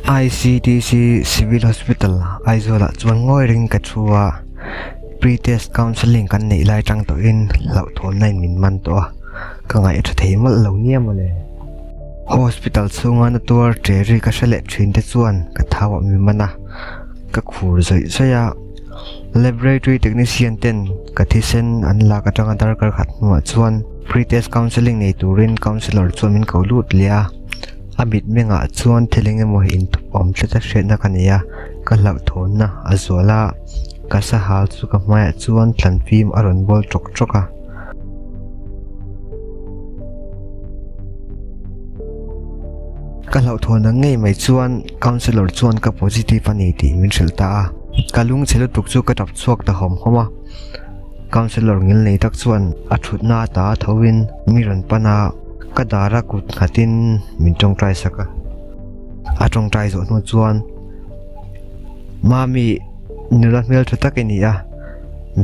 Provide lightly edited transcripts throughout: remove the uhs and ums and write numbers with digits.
ICTC Civil Hospital, Aizawl ah chuan ngawi rengin ka thu a, pre-test counselling kan neih lai tang tawhin hlauhthawnna in min man tawh a, ka ngaih a tha thei mawlh lo nia mawle. Hospital chhunga na tuar ṭe ri ka hre leh ṭhin te chuan ka thau ah min man a, ka khur zawih zawih a. Laboratory technician ten ka thisen an lak atanga darkar khat hnuah chuan pre-test counselling nei turin counsellor chuan min ko lut leh a. A mitmengah chuan thil eng emaw inthup awm tlat a hriatna ka nei a, ka hlauhthawnna a zual a, ka sahal chu ka hmaiah chuan thlanfim a rawn bawl tawk tawk a. Ka hlauhthawn ang ngei mai chuan counsellor chuan ka positive a ni tih min hrilh ta a, ka lungchhe lutuk chu ka tap chhuak ta hawm hawm a. Counsellor ngil nei tak chuan a thutna ata a tho in mi rawn pan a, ka dar a kut nghat in min tawngtai sak a. A tawngtai zawh hnu chuan Mami nula hmel tha tak i ni a,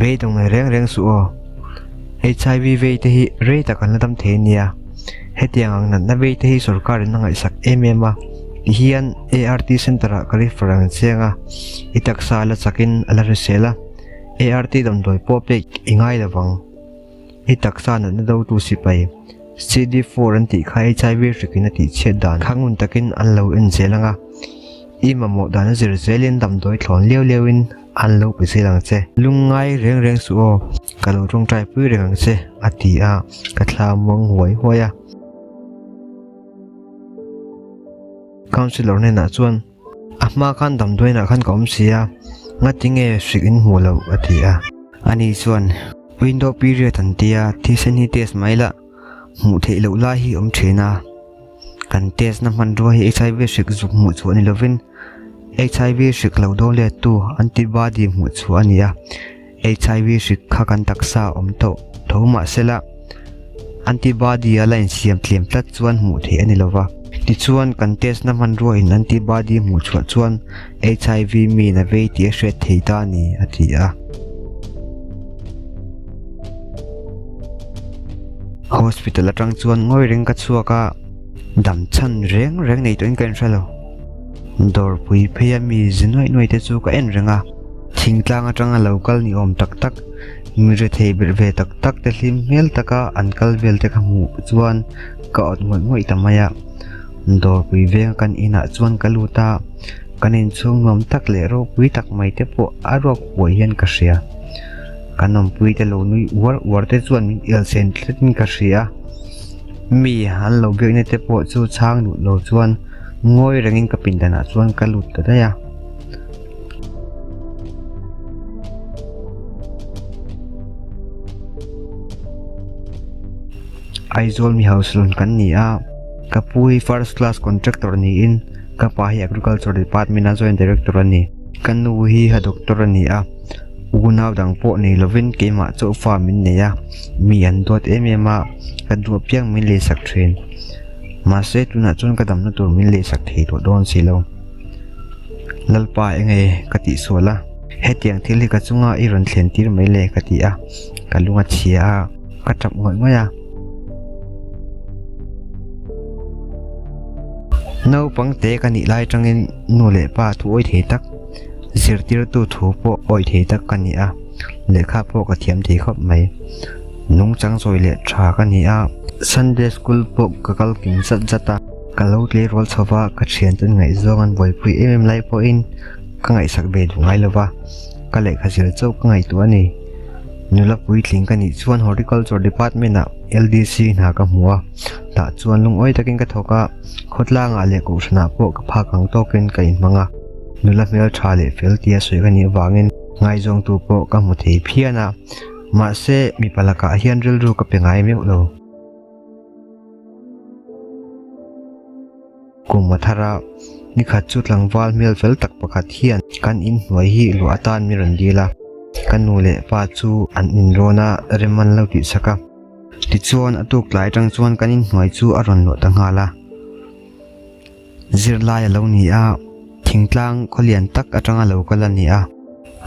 beidawng nei reng reng suh aw. HIV vei te hi rei tak an la dam thei ania, hetiang ang natna vei te hi sorkar in a ngaihsak em em a, tihian ART center ah ka refer ang chiang a, i taksa a la chak in a la hrisel a, ART damdawi pawh pek i ngai lo vang. I taksa natna dotu sipai CD4 an tih kha HIV hrik in a tih chhiat dan kha ngun takin an lo en zel ang a, i mamawh dan a zir zelin damdawi thlawn liau liau in an lo pe zel ang che. Lungngai reng reng suh aw, ka lo tawngtai pui reng ang che, a ti a, ka thla muang huai huai a. Councillor hnenah chuan, A hma khan damdawiinah khan ka awm si a, ngati nge hrik in hmuh loh? a ti a. Ani chuan, Window period an tia, thisen hi test mai lah, hmuh theih loh lai hi awm thin a. Kan test na hmanrua hi HIV hrik zuk hmuh chhuah ni lovin HIV hrik lo do let tu antibody hmuh chhuah a ni a, HIV hrik kha kan taksa a awm tawh tho mahsela antibody a la insiam tlem tlat chuan hmuh theih a ni lova. Tichuan kan test na hmanrua in antibody hmuh chhuah chuan HIV mi na vei tih a hriat thei ta a ni, a ti a. Hospital atang chuan ngawi reng ka chhuak a, dam chhan reng reng nei tawhin ka inhre lo. Dawrpui phei a mi zi nuaih nuaih te chu ka en reng a, thingtlang atanga lo kal ni awm tak tak, mi rethei belh ve tak tak te hlim hmel taka an kal vel te ka hmuh chuan ka awt ngawih ngawih ta mai a. Dawrpui venga kan inah chuan ka lut a, kan inchhung nuam tak leh ropui tak mai te pawh a ruak huai hian ka hria. Kan awmpui te lo nui uar uar te chuan min elsen tlat in ka hria. Mi an lo biakna te pawh chu chhang duh lo chuan ngawi rengin ka pindanah chuan ka lut ta daih a. Aizawl mi hausa lun kan ni a, ka pu hi first class contractor niin ka pa hi agriculture department a joint director a ni. Ka nu hi ha doctor a ni a. Unau dang pawh nei lovin keimah chauh fa min nei a, mi an duat em em a, ka duh apiang min leisak thin. Mahse tunah chuan ka damna tur min leisak thei tawh dawn si lo. Lalpa enge ka tih sual a, hetiang thil hi ka chunga i rawn thlen tir mai le ka ti a, ka lung a chhia a, ka tap ngawih ngawih a. Naupang te ka nih lai atangin nu leh pa thu awi thei tak. Zirtirtu thu pawh awih thei tak ka ni a, lehkha pawh ka thiam thei khawp mai. Nungchang zawi leh tha ka ni a, Sunday school pawh ka kal kim zat zat a, ka lo tleirawl chho va, ka thianten ngaihzawng an buaipui em em lai pawhin ka ngaihsak ve duh ngai lo va, ka lehkha zir chauh ka ngaihtuah a ni. Nula puitling ka nih chuan Horticulture Department ah LDC hna ka hmu a, tah chuan lungawi takin ka thawk a, khawtlangah leh kohhranah pawh ka phak ang tawkin ka inhmang a. Nula hmel tha leh fel tia sawi ka nih avangin ngaizawngtu pawh ka hmu thei phian a, mahse mipa lakah hian rilru ka pe ngai meuh lo. Kum a thar a, nikhat chu tlangval hmel fel tak pakhat hian kan inhnuai hi luah atan min rawn dil a, ka nu leh pa chu an inrawn a rem an lo tihsak a, tichuan a tuk tlai atang chuan kan inhnuai chu a rawn luah ta nghal a. Zirlai a lo ni a, thingtlang khaw lian tak atanga lo kal a ni a,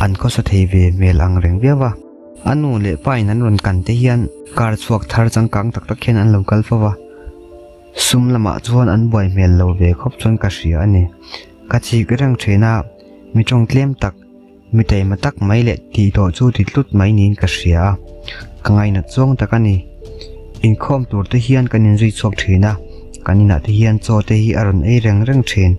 an khawsa thei ve hmel ang reng viau a. A nu leh pa in an rawn kan te hian car chhuak thar changkang tak tak hian an lo kal fo va. Sum lamah chuan an buai hmel lo ve khawp chuan ka hria a ni. Ka chik reng thin a, mi tawng tlem tak, mi taima tak mai leh tih tawh chu ti tlut mai niin ka hria a, ka ngainat zawng tak a ni. Inkhawm tur te hian kan inzui chhuak thin a, kan inah te hian chaw te hi a rawn ei reng reng thin.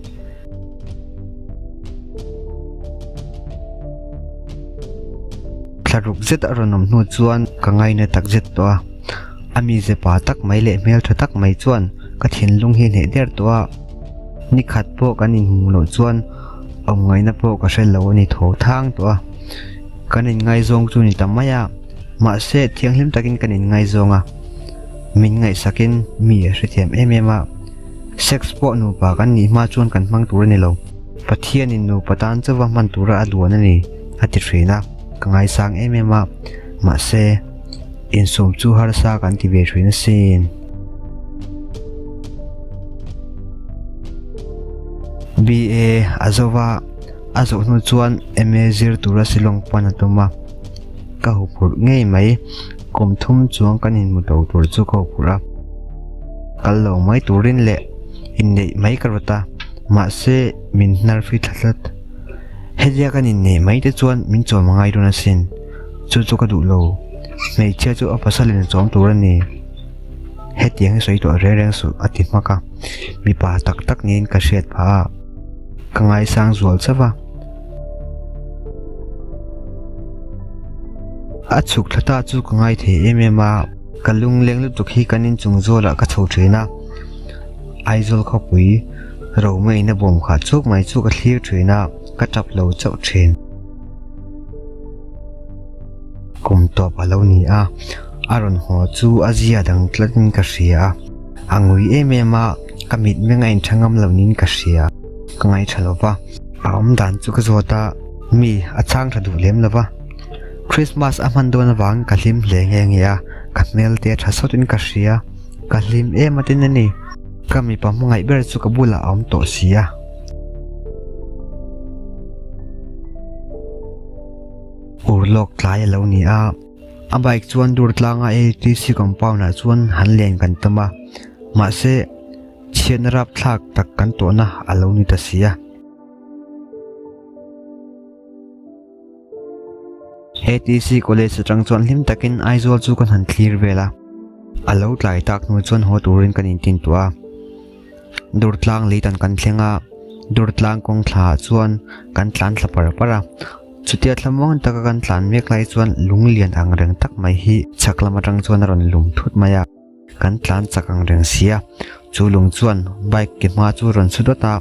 Thlaruk zet a rawn awm hnu chuan ka ngaina tak zet tawh a, a mize pa tak mai leh hmeltha tak mai chuan ka thinlung hi hneh der tawh a. Ni khat pawh kan inhmuh loh chuan awm ngaihna pawh ka hre lo a ni tho thang tawh a. Kan inngaizawng chu ni ta mai a, mahse thianghlim takin kan inngaizawng a. Min ngaihsakin mi a hrethiam em em a, sex pawh nupa kan nih hma chuan kan hmang tur a ni lo. Pathianin nupa tan chauva hman tura a duan a ni a ti thin a, ka ngaisang em em a, mahse insum chu harsa kan ti ve thin asin. BA a zo va, a zawh hnu chuan MA zir tura Shillong pan a tum a, ka huphurh ngei mai. Kum thum chuang kan inhmu lo tur chu ka huphurh a, kal lo mai turin leh inneih mai ka rawt a, mahse min hnar fi thla tlat. Hetia kan inneih mai te chuan min chawm a ngai dawn asin, chu chu ka duh lo. Hmeichhia chu a pasalin a chawm tur a ni. Hetiang hi sawi tawh reng reng suh a ti hmak a, mipa tak tak niin ka hriat phah a, ka ngaisang zual chauh a. A chhuk thla ta chu ka ngai thei em em a, ka lungleng lutuk hi kan inchung zawlah ka chho thin a, Aizawl khawpui Romei na bawm khah chuk mai chu ka thlir thin a, ka tap lo chauh thin. Kum tawp a lo ni a, a rawn haw chu a zia dang tlatin ka hria a, a ngui em em a, ka mitmeng a intha ngam lo niin ka hria, ka ngaihṭha lo va. A awm dan chu ka zawt a, mi a chhang tha duh lem lo va. Christmas a hman dawn avangin ka hlim hle nghe nghe a, ka hmel te a tha sawtin ka hria, ka hlim em atin a ni. Ka mipa hmangaih ber chu ka bulah a awm tawh si a. Urlawk tlai a lo ni a, a bike chuan dur tlanga ATC compound ah chuan han len kan tum a, mahse chhiatna rapthlak tak kan tawhna a lo ni ta si a. ATC college atang chuan hlim takin Aizawl chu kan han thlir vel a, a lo tlai tak hnu chuan haw turin kan intintuah a. Durtlang leitan kan thleng a, Durtlang kawng thla ah chuan kan tlan thla par par a. Chutia thlamuang taka kan tlan mek lai chuan lung lian ang reng tak mai hi chhak lam atang chuan a rawn lum thut mai a, kan tlan chak ang reng si a. Chu lung chuan bike ke hma chu rawn su dawt a,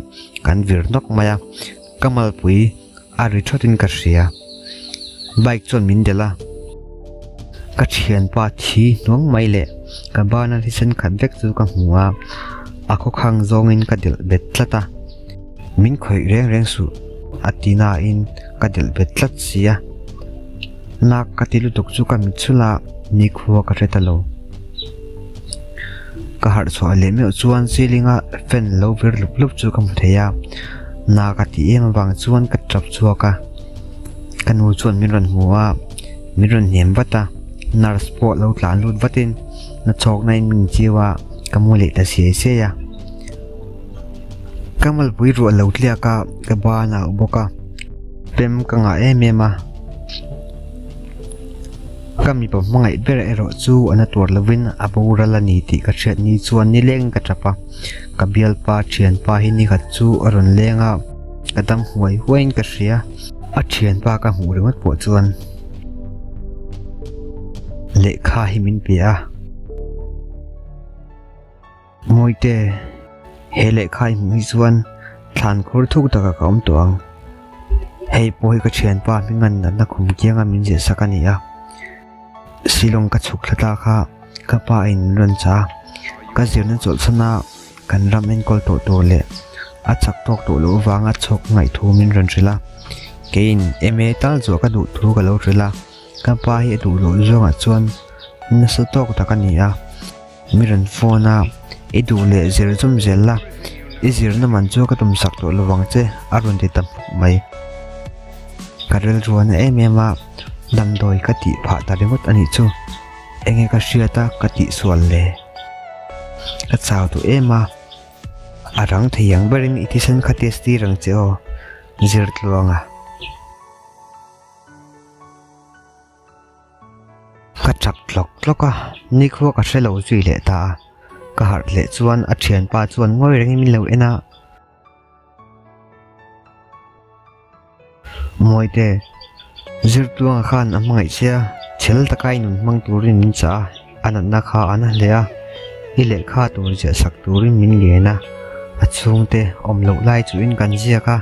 kan vir nawk mai a, ka malpui A ri thawtin ka hria. Bike chuan min delh a. Ka thianpa thi hnuang mai leh ka bana thisen khat vek chu ka hmu a, a khawkhang zawngin ka delh bet tlat a. Min khawih reng reng suh a ti nain ka delh bet tlat si a. Nak ka ti lutuk chu ka mit chhulh a, nikhua ka hre ta lo. Ka harh chhuah leh meuh chuan ceiling a fan lo vir lup lup chu ka hmu thei a, na ka tih em avang chuan ka tap chhuak a, ka nu chuan min rawn hmu a, min rawn hnem vat a, nurse pawh lo tlan lut vatin na chhawkna in min chiu a, ka mu leh ta siai siai a. Ka malpui ruah lo tliak a, ka ban a uh bawk a, pem ka ngah em em a. Ka mipa hmangaih ber erawh chu a na tuar lovin a boral a ni tih ka hriat ni chuan nileng ka tap a, ka bialpa thianpa hi nikhat chu a rawn leng a, ka dam huai huaiin ka hria, a thianpa ka hmuh ringawt pawh chuan lehkha hi min pe a. Mawite, he lehkha i hmuh hi chuan thlan khur thuk takah ka awm tawh ang. Hei pawh hi ka thianpa hminga'n natna khum kianga min ziah sak a ni a. Shillong ka chhuk thla ta kha ka pa in min rawn chah a, ka zirna chawlhsan a kan ram enkawl tawh tur leh a chak tawk tawh loh avanga chhawk ngaih thu min rawn hrilh a. Keiin MA tal zuah ka duh thu ka lo hrilh a, ka pa hi a duh loh zawngah chuan nasa tawk tak a ni a. Mi rawn phone a, I duh leh zir zawm zel la, i zirna man chu ka tum sak tawh lovang che a rawn ti ta hmuk mai. Ka rilruana em em a, damdawi ka tih phah ta ringawt a nih chu, enge ka hriat a ka tih sual le? Ka chau duh em a, a rang thei ang berin i thisen kha test tir ang che aw, Zirtluanga. Ka chap tlawk tlawk a, nikhua ka hre lo zui leh ta a. Ka harh leh chuan a thianpa chuan ngawi rengin min lo en a. Mawite, Zirtluanga khan a hmangaih che a, chhel taka i nun hmang turin min chah a, a natna kha a na hle a, i lehkha tur ziah sak turin min ngen a, a chhungte awm loh lai chuhin kan ziak a.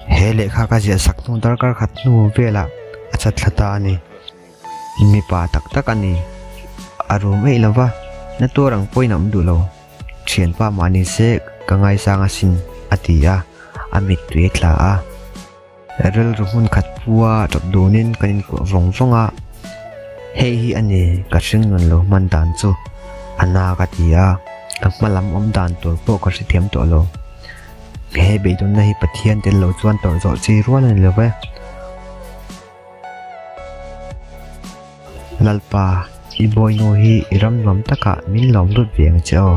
He lehkha ka ziah sak hnu darkar khat hnu velah a chat thla ta a ni. Mipa tak tak a ni. A rum eih lo va, na tuar ang pawhin a awm duh lo. Thianpa mah ni se ka ngaisang asin, a ti a, a mittui a tla a. Rilru hmun khat pua tawp dunin kan inkuah vawng vawng a. Hei hi a ni ka hring nun lo hman dan chu, a na ka ti a, ka hma lam awm dan tur pawh ka hrethiam tawh lo. He beidawnna hi Pathian tel lo chuan tawrh zawh chi rual a ni lo ve. Lalpa, i bawinu hi i ram nuam takah min lawm lut ve ang che aw.